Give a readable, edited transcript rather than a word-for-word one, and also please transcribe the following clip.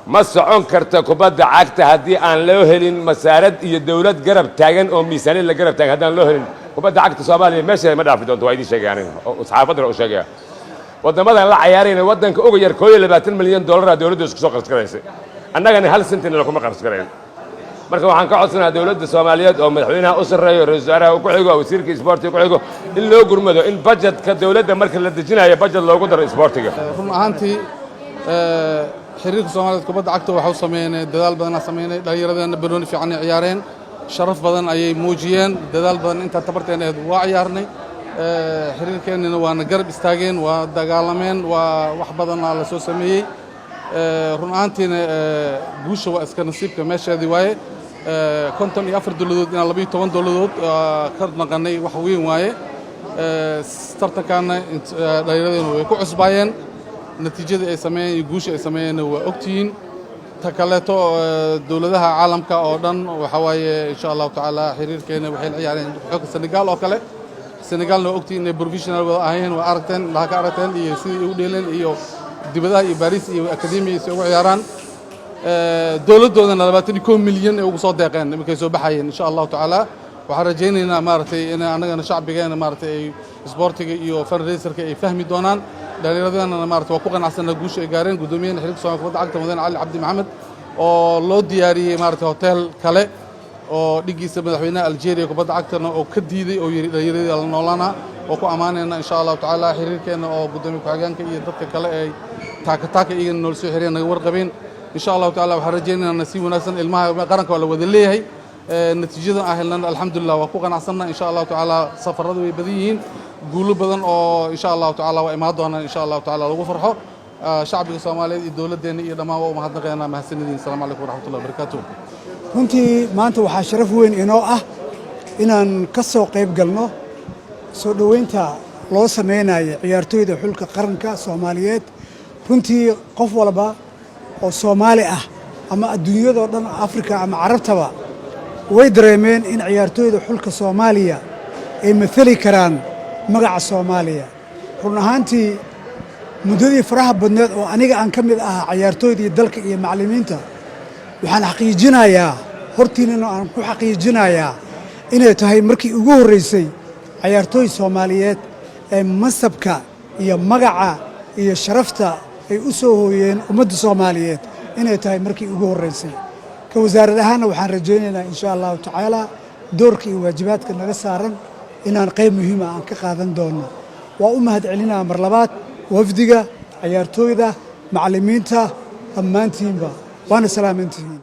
Ma socon karta kubadda cagta haddii aan loo helin wasaarad iyo dowlad garab taagan oo miisaaniyad la garab taagan. Haddaan loo helin, kubadda cagta Soomaaliya meesha ma dhaafi doonto. Waa idiin sheegaya aniga oo saxaafaddana u sheegaya. Waddamadan la cayaarayna, waddanka uga yar 21 milyan dollara dowladda isku soo qarash garaysay. Annagana hal sentina lakuma qarash garayn. Marka waxaan ka codsanayaa dowladda Soomaaliyeed oo madaxweynaha u sarreeyo, ra-isul wasaaraha ku xigo, wasiirka isboortiga ku xigo, in loo gurmado, in budgetka dowladda marka la dejinayo budget loogu daro isboortiga. Run ahaantii, xiriirka Soomaaliyeed kubadda cagta waxau sameynay dadaal badanaa sameynay. Dhallinyaradeenna banooni fiican ay ciyaareen, sharaf badan ayay muujiyeen, dadaal badan intaa tabarteena ahayd waa ciyaarnay. Xiriirkeennina waana garab istaageen, waa dagaalameen, waa wax badanaa la soo sameeyey. Run ahaantiina guusha waa iska nasiibka meesheedii waaye. 54 dowladood inaan 12 dowladood ka naqanay wax weyn waaye. Tartankaana dhallinyaradeennu way ku cusbaayeen. Natiijadii ay sameeyeen iyo guusha ay sameeyeenna waa ogtihiin. Ta kaleeto, dowladaha caalamka oo dhan waxaa waaye, insha Allahu tacaala, xiriirkeena waxay la ciyaareen xulka Senegal oo kale. Senegalna waa ogtihiin inay professional wada ahayeen. Waa aragteen, indhaha ka aragteen iyo sidii ay u dheeleen iyo dibadaha iyo Baris iyo academy si ugu ciyaaraan. Dowladdoodana 21 milyan ay ugu soo deeqeen markay soo baxayeen. Insha Allahu tacaala, waxaan rajaynaynaa, maaragtay, in annagana shacbigeena, maaragtay, ay isboortiga iyo fundraiserka ay fahmi doonaan. Dhallinyaradeenana, maaragtay, waa ku qanacsanaa guusha ay gaareen. Guddoomiyaha xiriirka Soomaliya kubadda cagta, mudane Cali Cabdi Maxamed, oo loo diyaariyey, maaragtay, hotel kale oo dhiggiisa madaxweynaha Algeria kubadda cagtana oo ka diiday oo yidhi dhallinyaradii la noolaana, oo ku ammaanayna. Insha Allahu tacaala, xiriirkeenna oo guddoomiye ku-xigeenka iyo dadka kale ay taaka taaka iyagana noola soo xiriireen, naga warqabeen. Insha Allahu tacaala, waxaan rajaynaynaa nasiib wanaagsan. Ilmaha qaranka waa la wada leeyahay. Natiijadan aan helnana, alxamdulillah, waa ku qanacsanna. Insha Allahu tacaala, safaradu way badan yihiin, guulo badan oo insha Allahu tacaala waa imaan doonaan, insha Allahu tacaala, lagu farxo. Shacbiga Soomaaliyeed iyo dowladdeenna iyo dhammaan waa u mahadnaqaynaa. Mahadsanidin. Asalaamu calaykum waraxmatullahi wabarakaatuh. Runtii maanta waxaa sharaf weyn inoo ah inaan ka soo qayb galno soo dhoweynta loo samaynayo ciyaartooyda xulka qaranka Soomaaliyeed. Runtii qof walba oo Soomaali ah ama adduunyadoo dhan, Afrika ama Carabtaba, way dareemeen in ciyaartooyda xulka Soomaaliya ay mathali karaan magaca Soomaaliya. Run ahaantii, muddadii faraha badneed oo aniga aan ka mid ahaa ciyaartooydii dalka iyo macallimiinta, waxaan xaqiijinayaa hortiinana aan ku xaqiijinayaa inay tahay markii ugu horraysay ciyaartooy Soomaaliyeed ee mansabka iyo magaca iyo sharafta ay u soo hooyeen ummadda Soomaaliyeed inay tahay markii ugu horraysay. Ka wasaarad ahaanna waxaan rajaynaynaa, insha Allahu tacaala, doorka iyo waajibaadka naga saaran inaan qayb muhiima aan ka qaadan doonno. Waa u mahad celinaa mar labaad wafdiga, ciyaartooyda, macallimiinta, dhammaantiinba waana salaamantihiin.